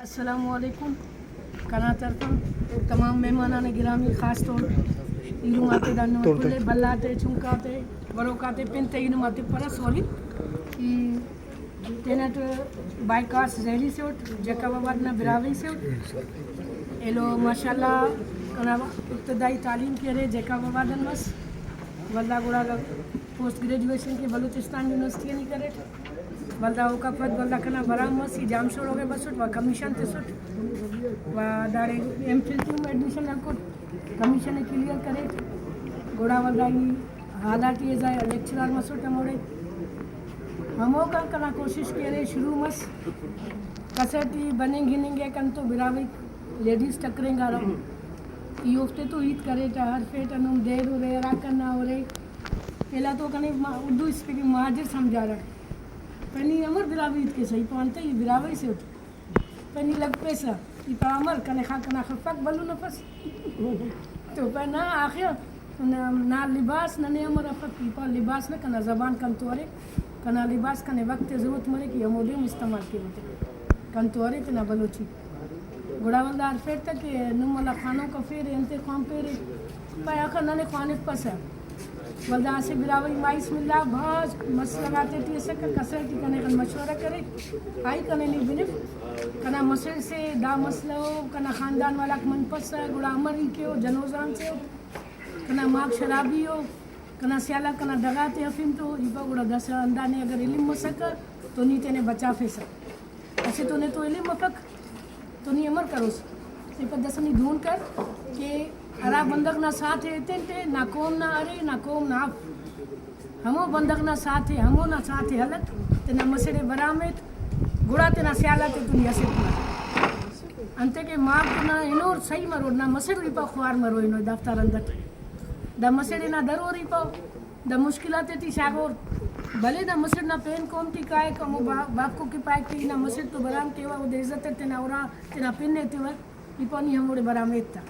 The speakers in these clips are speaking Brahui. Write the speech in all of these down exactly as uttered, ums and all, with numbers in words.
السلام علیکم۔ کنا طرفا تمام مہمانان گرامی، خاص طور ایلم آتے، دا نمے کل بھلا تے، چنکا تے، بروکا تے، پن تے ایلم آتے پرہ، سوری، ای تینٹ بائی کاسٹ زہری سے اٹ، جیکب آباد نا براہوئی سے اٹ۔ ایلو ماشاءاللہ کنا ابتدائی تعلیم کہ ارے جیکب آباد آن مس، ولدا گڑا پوسٹ گریجویشن کہ بلوچستان یونیورسٹی آن ای کریٹ۔ ولدا اوکا پد ولدا کنا برام مس، ای جامشورو غا بسٹ و کمیشن تسٹ و داڑے ایم فل ٹی ہم ایڈمیشن ہلکٹ، کمیشن ءِ کلیئر کریٹ۔ گڑا ولدا ای حالات ای ایز اے لیکچرر مسٹ ہموڑے۔ ہموکان کنا کوشش کہ ارے شروع مس، کسر ٹی بننگ ہننگ ءِ، کنتو براہوئی لیڈیز ٹکرینگارہ، ای اوفتے تو ہیت کریٹہ، ہرفیٹہ، نم دیر ارے، ہرا کنا ارے۔ پہلا تو کنے ما-، اردو اسپیکنگ مہاجر سمجھارہ۔ پین ای امر براہوئی ہیت کیسہ، ای پانتہ ای براہوئی سے اٹ۔ پین ای لگپیسہ، ای پا امر کنے خا کنا خفک بھلن افس۔ تو پا نا آخر نا، نا لباس ننے امر افک، ای پا لباس نا کنا زبان کنتو ارے، کنا لباس کنے وخت ءِ ضرورت مریک، ای ہمودے ہم استعمال کیوہ تے۔ کنتو ارے تینا بلوچی۔ گڑا ولدا ہرفیٹ تہ کہ نم ولا خوانوک افیرے، انتے خوانفیرے، پائے آخر ننے خوانفپسہ۔ ولدا اسہ براہوئی مائیس ملا بھاز مسئلہ غاتے ٹی اسکہ، کسر ٹی کنے غن مشورہ کرے، آئی کنے نی بنف، کنا مسڑ سے دا مسئلہ ءُ، کنا خاندان والاک منپسہ، گڑا امر ای کیو، جنوزان سے ءُ، کنا ماک شرابی ءُ، کنا سیالاک کنا ڈغار تے ہفنتو، ای پاو گڑا داسہ ہندانے اگر علم مسکہ تو نی تینے بچافیسہ۔ اسہ تو نے تو علم مفک تو نی امر کروس؟ ای پد داسہ نی دہن کر کہ ہرا بندغ نا ساتھ ءِ ایتن تے، نا قوم نا ارے، نا قوم نا اف۔ ہمو بندغ نا ساتھ ءِ، ہمو نا ساتھ ءِ ہلک، تینا مسڑ ءِ برام ایت، گڑا تینا سیال آتے تو نی اسٹ مر۔ انتئے کہ ماک نا ہنور صحیح مرور، نا مسڑ ای پاو خوار مرو ہنو دافتا رند اٹ۔ دا مسڑ نا درور ای پاو، دا مشکلات ٹی شاغور۔ بھلے دا مسڑ نا پین قوم ٹی کائک، ہمو با-، باپکو کہ پائک کہ ای نا مسڑ تو برام کیوہ، اودے عزت اٹ تینا ہرا، تینا پن ایتیوہ، ای پاو نی ہموڑے برام ایت تا۔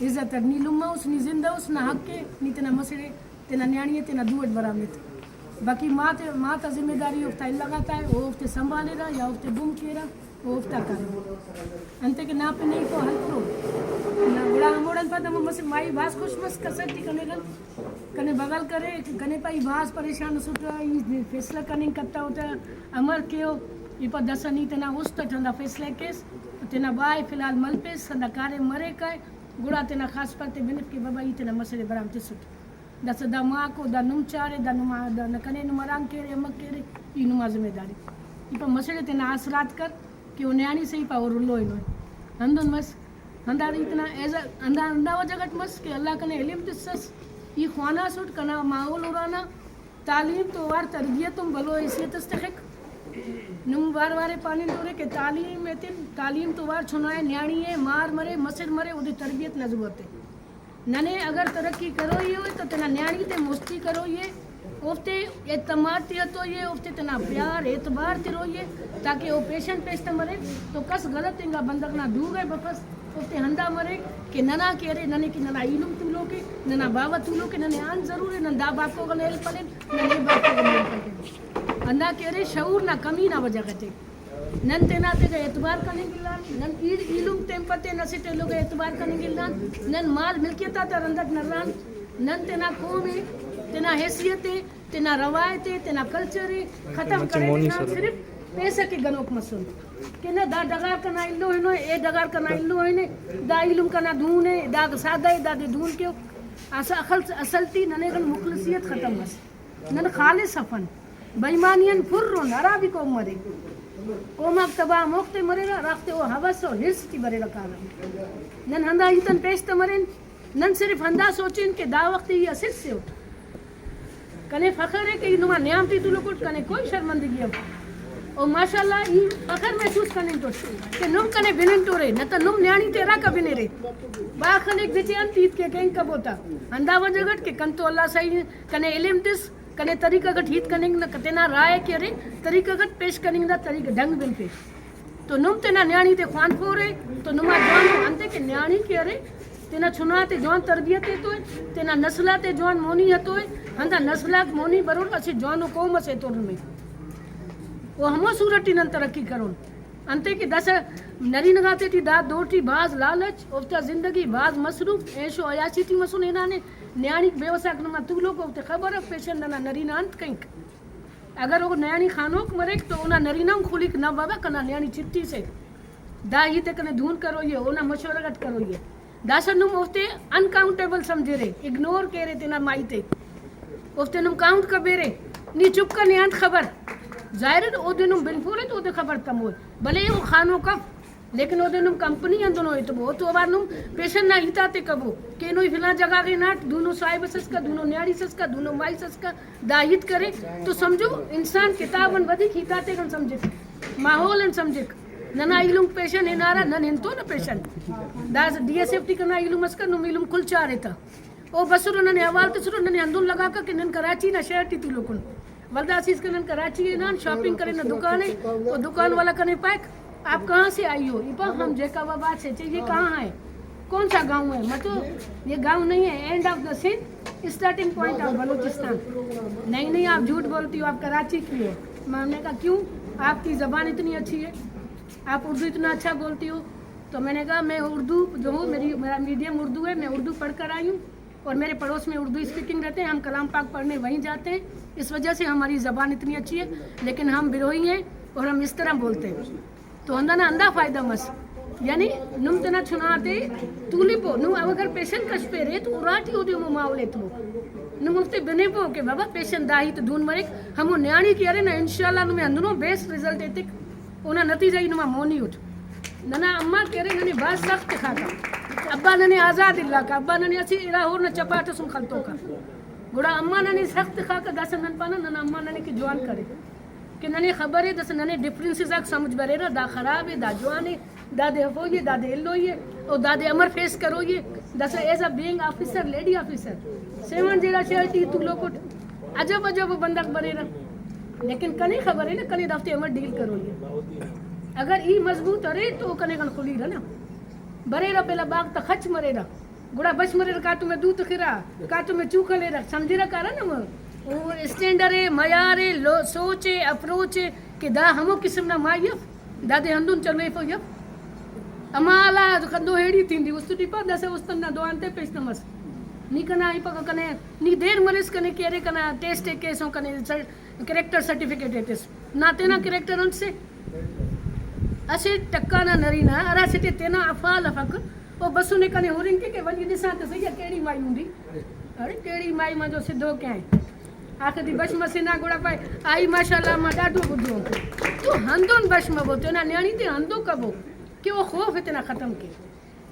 عزت اٹ نی لمہ اس، نی زندہ اس، نا حق ءِ، نی تینا مسڑ ءِ، تینا نیاڑی ءِ، تینا دو اٹ برام ایت۔ باقی مات، مات آ ذمہ داری اوفتا الغاتا ءِ، او اوفتے سنبھالیرہ یا اوفتے گم کیرہ۔ اوفتا کاریم۔ انتئے کہ نا پن ای تو ہلکرو۔ نا گڑا ہموڑان پد ہمو مسہ مائی بھاز خوش مس، کسر ٹی کنے غن، کنے بغل کرے، کنے پا ای بھاز پریشان اسٹ، ای فیصلہ کننگ کتوتہ، امر کیو، ای پا داسہ نی تینا است اٹ ہندا فیصلہ کیس، تینا بائے فی الحال ملپیس، ہندا کاریم مریک کائے، گڑا تینا خاص پر تے بنف کہ بابا ای تینا مسڑ ءِ برام تسٹ۔ داسہ دا ماکو، دا نم چارے، دا نما، دا نہ کنے نم ہرانگ کیرے، امک کیرے، ای نما ذمہ داری۔ ای پا مسڑ ءِ تینا آسرات کر کہ او نیاڑی سے ای پا او رلو ہنوئے۔ ہندن مس، ہنداڑے ای تینا ایز اے، ہندا، ہندا وجہ غٹ مس کہ اللہ کنے علم تسس، ای خواناسٹ، کنا ماحول ارانا تعلیم تو وار تربیت ہم بھلو حیثیت اس تخک۔ نم وار وارے پاننگ تورے کہ تعلیم ایتن، تعلیم تو وار چنائے نیاڑی ءِ مار مرے، مسڑ مرے، اودے تربیت نا ضرورت ءِ۔ ننے اگر ترقی کروئی ءِ تو تینا نیاڑی تے مستی کروئی ءِ، اوفتے اعتماد تے ہتوئی ءِ، اوفتے تینا پیار اعتبار تروئی ءِ، تاکہ او پیشن پیش تہ مریر تو کس غلط انگا بندغ نا دو گئے بفس، اوفتے ہندا مریک کہ ننا کہ ارے، ننے کہ ننا ایلم تولوک ءِ، ننا باوہ تولوک ءِ، ننے آن ضرور ءِ، نن دا باکو غن ہیلپ ہلین، نن اے باکو غن ہیلپ ہلین۔ ہندا کہ ارے شعور نا کمی نا وجہ غٹے۔ نن تینا تیکا اعتبار کننگ الان، نن ایڑ-، ایلم تین پہ تین اسٹ ایلوکا اعتبار کننگ الان، نن مال ملکیت آتا رند اٹ نران، نن تینا قوم ءِ، تینا حیثیت ءِ، تینا روایت ءِ، تینا کلچر ءِ ختم کریٹہ، صرف پیسہ کہ گنوک مسن کہ نہ دا ڈغار کنا الو ہنو، اے ڈغار کنا الو ہنے، دا ایلم کنا دہن ءِ، دا سادہ ءِ، دادے دہن کیو۔ اسہ اخل-، اصل ٹی ننے غن مخلصیت ختم مس۔ نن خالص افن، بے ایمانی آن پُر ان، ہرا بھی قوم مرے، قوم آک تباہ ہموختے مریرہ ہرافتے او ہوس و حرص ٹی بریرہ کارہ۔ نن ہندا ہیت آن پیش تہ مرین، نن صرف ہندا سوچین کہ دا وخت ای اسٹ سے اٹ۔ کنے فخر ءِ کہ ای نما نیام ٹی تولوک اٹ، کنے کوئی شرمندگی اف۔ او ماشاءاللہ ای فخر محسوس کننگ اٹ کہ نم کنے بننگ ٹورے، نہ تہ نم نیاڑی تے ہراکا بنرے۔ با خلیک گچے انت ہیت کیک اینگ کبو تا۔ ہندا وجہ غٹ کہ کنتو اللہ سائیں کنے علم تس، کنے طریقہ غٹ ہیت کننگ نا تینا رائے کہ ارے، طریقہ غٹ پیش کننگ نا طریقہ ڈنگ بنفے۔ تو نم تینا نیاڑی تے خوانفورے تو نما جوانو انتئے کہ نیاڑی کہ ارے تینا چنا تے جوان تربیت ایتوئے، تینا نسل آتے جوان مونی ہتوئے، ہندا نسل آک مونی برور اسہ جوانو قوم ئسے ایتون نمے۔ و ہمو صورت ٹی نن ترقی کرون۔ انتئے کہ داسہ نرینہ غاتے ٹی دا دو ٹی بھاز لالچ، اوفتا زندگی بھاز مصروف، عیش و عیاشی ٹی مسنے ہنانے۔ نیاڑیک بے وساک نما تولوک، اوفتے خبر اف پیشن ننا نرینہ انت کنک۔ اگر او نیاڑی خانوک مریک تو اونا نرینہ ہم خلیک، نہ بابا، کنا نیاڑی چٹی سے، دا ہیت ءِ کنے دہن کروئی ءِ، اونا مشورہ غٹ کروئی ءِ۔ داسہ نم اوفتے انکاؤنٹیبل سمجھرے، اگنور کیرے تینا مائی تے، اوفتے نم کاؤنٹ کبیرے۔ نی چپ کر، نے انت خبر؟ ظاہر ہے اودے نم بنفورے تو اودے خبر تمور، بھلے او خانوک اف، لیکن اودے نم کمپنی ہندنو ایتبو، او تو اوار نم پیشن نا ہیت آتے کبو کہ اینو ای فلاں جگہ غے ہناٹ، دونو صاحب اس اسکا، دونو نیاڑی اس اسکا، دونو مائی اس اسکا، دا ہیت کرے تو سمجھو انسان کتاب آن ودیک ہیت آتیغان سمجھک، ماحول آن سمجھک۔ ننا ایلم پیشن ہنارہ، نن ہنتون پیشن۔ دا ڈی ایس ایف ٹی کنا ایلم اسکا، نم ایلم کل چارے تا۔ او بسرہ ننے حوال تسرہ، ننے ہندن لگاکہ کہ نن کراچی نا شہر ٹی تولوکن۔ ولدا اسیس کہ نن کراچی ئے ہنان، شاپنگ کرے نا دکان ئے، او دکان والا کنے پائک، "آپ کہاں سے آئی ہو؟" ای پا، "ہم جیکب آباد سے۔" "اچھا، یہ کہاں ہے؟ کون سا گاؤں ہے؟" "مطلب یہ گاؤں نہیں ہے، and of the Sindh, starting point of Balochistan." "نہیں، نہیں، آپ جھوٹ بولتی ہو، آپ کراچی کی ہو۔" میں نے کہا، "کیوں؟ آپ کی زبان اتنی اچھی ہے، آپ اردو اتنا اچھا بولتی ہو۔" تو میں نے کہا، "میں اردو جو ہوں، میری، میرا میڈیم اردو ہے، میں اردو پڑھ کر آئی ہوں۔" اور میرے پڑوس میں اردو اسپیکنگ رہتے ہیں، ہم کلام پاک پڑھنے وہیں جاتے ہیں، اس وجہ سے ہماری زبان اتنی اچھی ہے، لیکن ہم بروہی ہیں اور ہم اس طرح بولتے ہیں۔ تو ہندانا ہندا فائدہ مس، یعنی نم تینا چنا تے تولیپو، نم اگر پیشن کشپیرے تو اراٹی اودے ہمو ماحول ایتبو، نم اوفتے بنیبو کہ بابا پیشن دا ہیت دہن مریک، ہمو نیاڑی کہ ارے نا، انشاءاللہ نمے ہندنو بیسٹ رزلٹ ایتک۔ اونا نتیجہ ای نما مونی اٹ۔ ننا اماک کہ ارے ننے بھاز سخت تخاکہ، ابا ننے آزاد الاکہ، ابا ننے اسہ ارا ہور نا چپاٹ اس ہم خلتوکہ۔ گڑا اماں ننے سخت تخاکہ، داسہ نن پانہ ننا اماں ننے کہ جوان کرے، کہ ننے خبر ءِ، داسہ ننے ڈفرنسز آک سمجھ بریرہ، دا خراب ءِ، دا جوان ءِ، دادے ہرفوئی ءِ، دادے الوئی ءِ، او دادے امر فیس کروئی ءِ۔ داسہ as a being officer, lady officer, seven جیڑا شہر ٹی تولوکٹ، عجب عجب بندغ بریرہ، لیکن کنے خبر ءِ نا، کنے دافتے امر ڈیل کروئی ءِ۔ اگر ای مضبوط ارے تو کنے کن خلیرہ نا، بریرہ پہلا باغ تا خچ مریرہ، گڑا بش مریرہ، کاٹم ءِ دو تخرہ، کاٹم ءِ چوک ہلیرہ، سمجھرہ کارہ نا۔ او اسٹینڈر ءِ، معیار ءِ، لو-، سوچ ءِ، اپروچ ءِ کہ دا ہمو قسم نا مائی اف، دادے ہندن چلویفوئی اف۔ امالا کندو ہیڑی تیندی است ٹی پا، داسہ استاد نا دعا انتے پیش تمس۔ نی کنا ای پاکہ کنے، نی دیر مریس کنے کہ ارے کنا ٹیسٹ ءِ کیسوں کنے سر-، کریکٹر سرٹیفکیٹ ایتس۔ نا تینا کریکٹر انت سے۔ اسہ ٹکا نا نرینہ ہراسے ٹی تینا افعال افک، او بسنے کنے ہرنگ کے کہ ونج ڈساں تہ سہی آ کیڑی مائی ہندی۔ ارے کیڑی مائی ما جو سدھو کین۔ آخر ٹی بش مسے نا گڑا پائے، آئی ماشاءاللہ ما ڈاڈو بدھو۔ تو ہندن بش مبو، تینا نیاڑی تے ہندن کبو کہ او خوف ءِ تینا ختم کے۔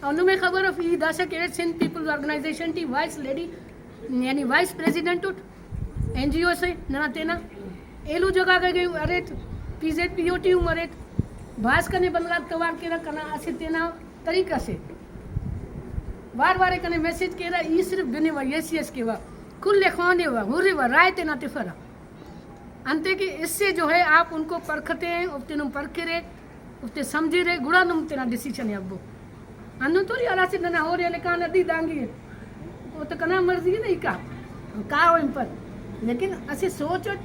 اور نمے خبر اف ای داسہ کہ سندھ پیپلز آرگنائزیشن ٹی وائس لیڈی، یعنی وائس پریزیڈنٹ اٹ، این جی او سے ننا تینا ایلو جگہ غا کہ اریٹ، پی زیڈ پی او ٹی ہم اریٹ، بھاز کنے بندغاک توار کیرہ، کنا اسہ تینا طریقہ سے وار وارے کنے میسج کیرہ، ای صرف بنیوہ، یس یس کیوہ، کل ءِ خوانیوہ، ہریوہ، رائے تینا تفرہ۔ انتے کہ اس سے جو ہے آپ ان کو پرکھتے ہیں، اوفتے نم پرکھرے، اوفتے سمجھرے، گڑا نم تینا ڈیسیشن ءِ ہبو۔ ہندن توری ہراسٹ ننا ہورے ہلکان ادی دانگی ءِ۔ او تو کنا مرضی ءِ نا، ای کا، کا او ہنپر۔ لیکن اسہ سوچ اٹ،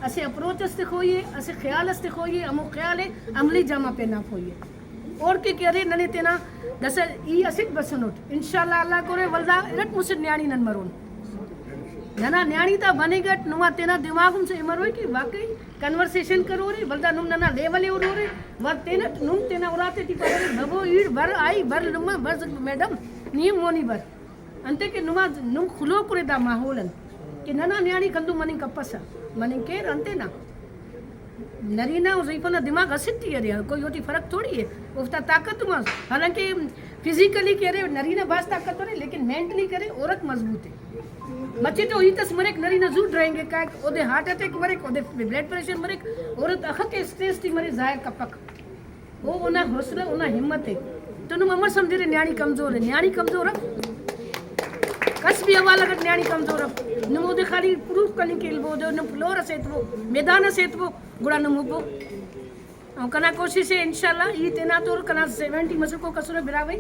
اسہ اپروچ اس تخوئی ءِ، اسہ خیال اس تخوئی ءِ، ہمو خیال ءِ عملی جامہ پہنافوئی ءِ۔ اوڑکہ کہ ارے ننے تینا داسہ ای اسٹ بسنٹ، انشاءاللہ اللہ کرے ولدا ارٹ مسٹ نیاڑی نن مرون۔ ننا نیاڑی تا بننگ اٹ نما تینا دماغ ہم سے مروئے کہ واقعی کنورسیشن کرورے، ولدا نم ننا لیول ءِ ہرورے، ول تینٹ نم تینا اراتے ٹی پارے، ببو ایڑ بر، آئی بر، لمہ بر، میڈم نی ہم مونی بر۔ انتئے کہ نما نم خلوکرے دا ماحول آن کہ ننا نیاڑیک ہندن مننگ کپسہ، مننگ کیر انتئے نا۔ نرینہ و ضعیفہ نا دماغ اسٹ ہی ارے، کوئی اوٹی فرق تھوڑی ہے، اوفتا طاقت مس۔ حالانکہ فزیکلی کہ ارے نرینہ بھاز طاقتور ہے، لیکن مینٹلی کہ ارے عورت مضبوط ہے۔ مچٹ او ہیت اس مریک، نرینہ زو ڈرینگے کائک، اودے ہارٹ اٹیک مریک، اودے بلڈ پریشر مریک، عورت اخہ کہ اسٹریس ٹی مرے ظاہر کپک۔ او اونا حوصلہ، اونا ہمت ءِ۔ تو نم امر سمجھرے نیاڑی کمزور ءِ، نیاڑی کمزور اف۔ کس بھی حوالہ غٹ نیاڑی کمزور اف۔ نم اودے خالی پروف کننگ کہ البو، اودے نم فلور ئسے ایتبو، میدان ئسے ایتبو، گڑا نم ہبو۔ او کنا کوشش ءِ انشاءاللہ، ای تینا تو کنا سیونٹی مسکو کسرہ براہوئی۔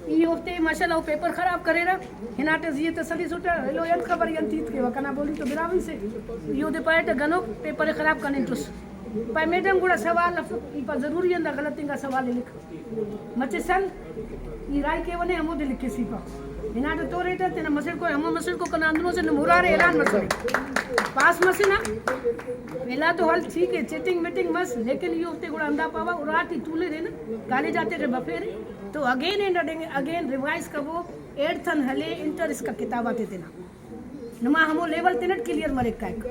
ای اوفتے ماشاءاللہ او پیپر خراب کریرہ، ہناٹہ زی ءِ تسلی سوٹہ، ایلو انت خبر ای انت ہیت کیوہ، کنا بولی تو براہوئی سے۔ ای اودے پاریٹہ گنوک پیپر ءِ خراب کننگ تس۔ پائے میڈم گڑا سوال اف، ای پا ضروری اندا غلط انگا سوال ءِ لکھ۔ مچہ سل ای رائے کیونے ہمودے لکھسی پا۔ ہناٹہ توریٹہ تینا مسڑکو، ہمو مسڑکو کنا اندنو سے نمرارے اعلان مسنے۔ پاس مسنہ۔ ویلا تو حل ٹھیک ہے، چٹنگ مٹنگ مس، لیکن ای اوفتے گڑا ہندا پاوہ، اراٹی تولرے نا، کالج آتے کہ بفیرے، تو اگین اینڈ اگین ریوائز کبو، ایڑتن ہلے، انٹر اسکا کتاب آتے تینا۔ نما ہمو لیول تینٹ کلیئر مریک کائک۔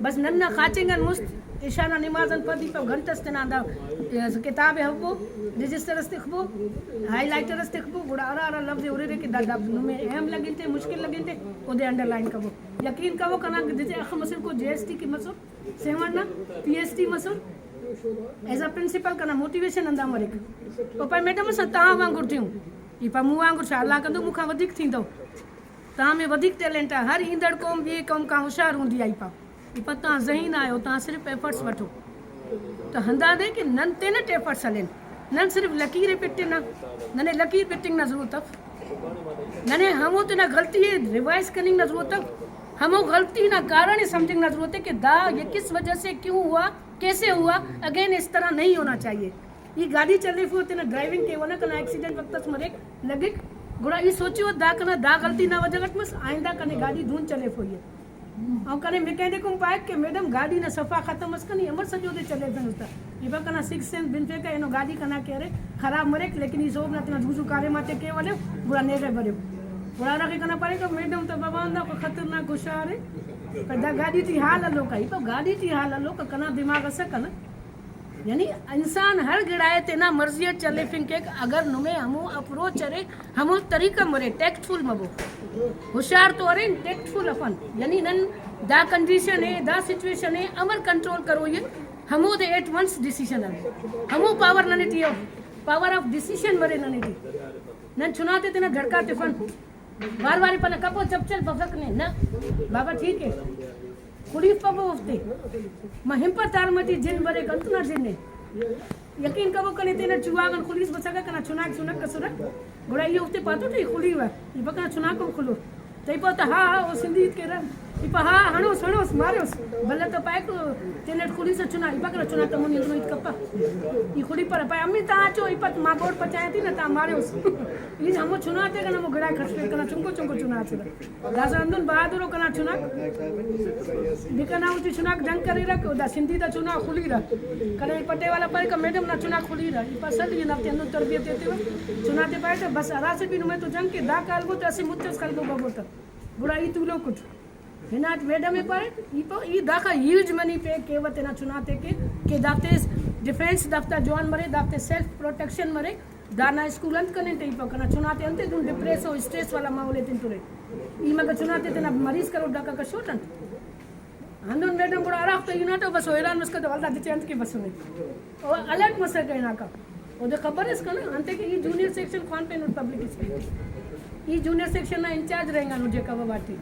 بس نن نا خاچنگ آن مست عشاء نا نماز آن پد ای پاو گھنٹہ اس تینا دا کتاب ءِ ہبو، رجسٹر اس تخبو، ہائی لائٹر اس تخبو، گڑا ہرا ہرا لفظ ءِ ہُررے کہ دا، دا نمے اہم لگنتے، مشکل لگنتے، اودے انڈر لائن کبو۔ یقین کبو کنا دچہ اخ مسر کو جے ایس ٹی کہ مسر، سیون نا پی ایس ٹی مسر، ایز اے پرنسپل کنا موٹیویشن ہندا مریک۔ او پائے میڈم اسا تاں آنگر ٹی ہوں۔ ای پا مو آنگر شاء اللہ کندو مکھا ودیک تھیندو۔ تاں میں ودیک ٹیلنٹ آ، ہر ایندڑ قوم بھی قوم کا ہوشیار ہوندی آئی پا۔ ای پا تاں ذہین آئے ہو، تاں صرف ایفرٹس وٹو۔ تو ہندا دے کہ نن تینٹ ایفرٹس ہلین۔ نن صرف لکیر ءِ پٹنہ، ننے لکیر پٹنگ نا ضرورت اف۔ ننے ہمو تینا غلطی ءِ ریوائز کننگ نا ضرورت اف۔ ہمو غلطی نا کارن ءِ سمجھنگ نا ضرورت ہے کہ دا یہ کس وجہ سے کیوں ہوا، کیسے ہوا، اگین اس طرح نہیں ہونا چاہیے۔ ای گاڈی چلیفو تینا ڈرائیونگ کیوہ نا، کنا ایکسیڈنٹ وخت اس مریک لگک، گڑا ای سوچو دا کنا دا غلطی نا وجہ غٹ مس، آئندہ کنے گاڈی دہن چلیفوئی ءِ۔ او کنے میکینک ہم پائک کہ میڈم گاڈی نا صفا ختم اس کن، ای امر سجو دے چلیفینس تا۔ ای پا کنا سکس سینس بنفیکہ، اینو گاڈی کنا کہ ارے خراب مریک، لیکن ای سہب نا تینا زوزو کاریم آتے کیوہ ولے، گڑا نیغہ بریو۔ گڑا ہراکہ کنا پاریکہ میڈم تا بابا ہندا خطرناک ہوشیار ءِ۔ پر دا گاڈی ٹی حال ہلوکا، ای پا گاڈی ٹی حال ہلوکا، کنا دماغ اسکہ نا۔ یعنی انسان ہر گڑا ءِ تینا مرضی اٹ چلیفنگ کیک، اگر نمے ہمو اپروچ ارے، ہمو طریقہ مرے، ٹیکٹ فل مبو۔ ہوشیار تو ارے، ٹیکٹ فل افن۔ یعنی نن دا کنڈیشن ءِ، دا سچویشن ءِ، امر کنٹرول کروئی ءِ، ہمودے ایٹ ونس ڈیسیشن ارے۔ ہمو پاور ننے T if, power of decision مرے ننے ٹی۔ نن چناتے تینا دھڑکا تفن۔ وار وار پانہ کپو چپ چل بفک نے، نہ بابا ٹھیک ہے۔ خلیفہ بو اوفتے۔ ما ہنپا تارمہ ٹی جن بریک، انتنا جن ءِ۔ یقین کبو کنے تینا چوہاک آن خلیس بسکہ، کنا چناک چنک اسرہ۔ گڑا ای اوفتے پاتو ٹی خلیوہ، ای پا کنا چناک ہم خلو۔ تئی پا تا ہا ہا او سندھی ہیت کیرہ۔ ای پا ہا ہنوس ہنوس ماریوس۔ بلہ تا پائک تینٹ خلیسہ چنا، ای پا کنا چنا تا مونی ہندنو ہیت کپہ۔ ای خلیپرہ پائے امی تا آچو، ای پا ما بوٹ پچائے تی نا تا ماریوس۔ ای ہمو چنا تے کنا ہمو گڑا کھسفے کنا چنکو چنکو چنا اسرہ۔ داسہ ہندن بہادر ءُ کنا چناک۔ دکنا اوٹی چناک جنگ کریرہ کہ دا سندھی دا چنا خلیرہ۔ کنے پٹے والا پاریکہ میڈم نا چنا خلیرہ۔ ای پا سلی نا تے ہندن تربیت ایتیوہ۔ چنا تے پاریٹہ بس ہراسے بھی نمے تو جنگ کہ دا کالبو تے اسہ مچ اس خلکو ببو تہ۔ گڑا ای تولوکٹ۔ ہناٹ میڈم ءِ پارے، ای پا، ای داخہ ہیوج منی پے کیوہ تینا چنا تے کہ، کہ دافتے ڈیفنس دافتا جوان مرے، دافتے سیلف پروٹیکشن مرے۔ دانا اسکول انت کننگ ٹی پک کنا چناتے انتے دہن ڈپریس و اسٹریس والا ماحول اتن ترے۔ ای مگہ چناتے تینا مریض کرو ڈاکا کشوٹ انت۔ ہندن میڈم گڑا ہرافتا ہناٹو بس او حیران مسکہ تو ولدا جتے انت کہ بسنے۔ او الرٹ مسکہ ہناکا۔ اودے خبر اس کنا انتے کہ ای جونیئر سیکشن خوان پینٹ پبلک اسکول۔ ای جونیئر سیکشن نا انچارج رہینگانو جیکب آباد ٹی۔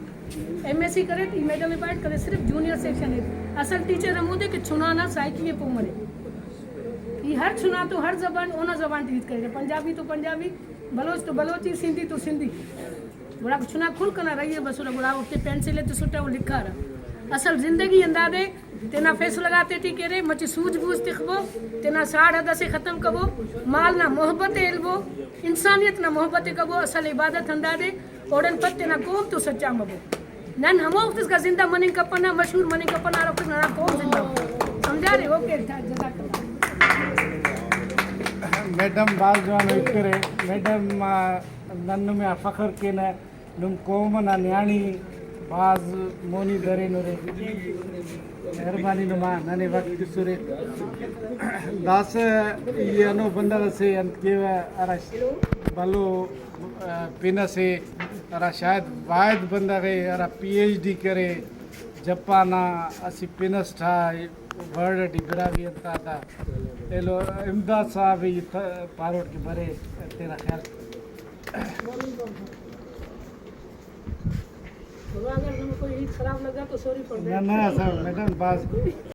ایم ایس سی کریٹ، ای میڈم ءِ پاریٹ کنے صرف جونیئر سیکشن ءِ۔ اصل ٹیچر ہمودے کہ چنا نا سائیکی ءِ پہہ مرے۔ ای ہر چنا تو ہر زبان اونا زبان ٹی ہیت کریرہ، پنجابی تو پنجابی، بلوچ تو بلوچی، سندھی تو سندھی۔ گڑا چنا کل کنا رہی ءِ بسرہ، گڑا اوفتے پینسل ءِ تسٹہ او لکھارہ۔ اصل زندگی ہندادے تینا فیصلہ غاتے ٹی کہ ارے، مچہ سوجھ بوجھ تخبو، تینا ساڑ حد اسے ختم کبو، مال نا محبت ءِ ہلبو، انسانیت نا محبت ءِ کبو، اصل عبادت ہندادے، اوڑان پد تینا قوم تو سچا مبو۔ نن ہمو وخت اسکا زندہ مننگ کپنہ، مشہور مننگ کپنہ، ہر وخت ننا قوم زندہ ءِ۔ سمجھارے؟ اوکے، جزاک اللہ۔ میڈم بھاز جوان ہیت کرے۔ میڈم، آ، نن نمے آ فخر کینہ۔ نم قوم نا نیاڑی بھاز مونی درینرے۔ مہربانی نما ننے وخت تسرے۔ داسہ ای ہنو بندغ اسے انت کیوہ ہرا بھلو، آ، پن اسے ہرا شاید واحد بندغ اے ہرا پی ایچ ڈی کرے جاپان آ، اسہ پن اس ٹھا ورلڈ ٹی براہوئی انت آتا ایلو۔ امداد صاحب ای تھ-، پاروٹ کہ برے تینا خیال۔ اگر تمہیں کوئی عید خراب لگا تو سوری فار دیٹ۔ نہ، نہ، سر، میڈم، بس۔